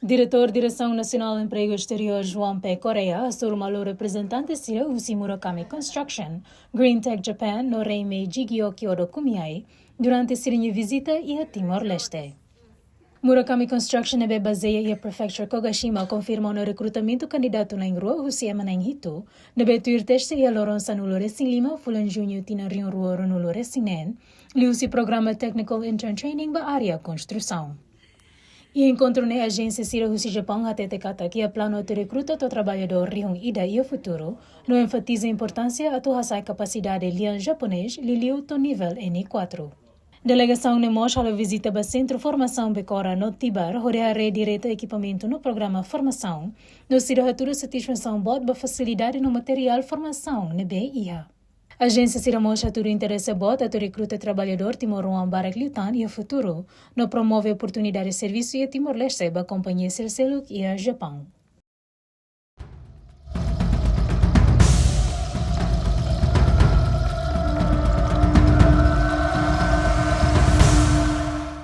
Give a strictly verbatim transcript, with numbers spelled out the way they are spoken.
Diretór Diresaun Nasionál Empregu Esteriór, João P. Correia, hasoru malu reprezentante sira husi Murakami Construction, Green Tech Japan no Reimei Jigio Kyodo Kumiai durante sira-nia vizita iha Timor-Leste. Murakami Construction ne'ebé bazeia iha Prefeitura Kogashima konfirma ona rekrutamentu kandidatu na'in-rua husi ema na'in-hitu ne'ebé tuir teste iha loron sanulu-resin-lima fulan Juñu tinan rihun rua ruanulu-resin-neen, liuhusi programa Technical Intern Training ba área konstrusaun. Iha enkontru ne'e ajénsia sira husi Japaun hatete katak iha planu atu rekruta to'o traballadór rihun ida iha futuru, no enfatiza importánsia atu hasa'e kapasidade lian japonés liuliu to'o nivel N quatro. Delegasaun ne'e mós halo vizita ba Sentru Formasaun Becora no Tibar, hodi haree direta ekipamentu no programa formasaun, no sira hatudu satisfasaun boot ba fasilidade no materiál formasaun ne'ebé iha. Ajénsia sira mós hatudu interese boot atu rekruta traballadór timoroan barak liután iha futuru, no promove oportunidade servisu iha Timor-Leste ba kompañia sira seluk iha Japaun.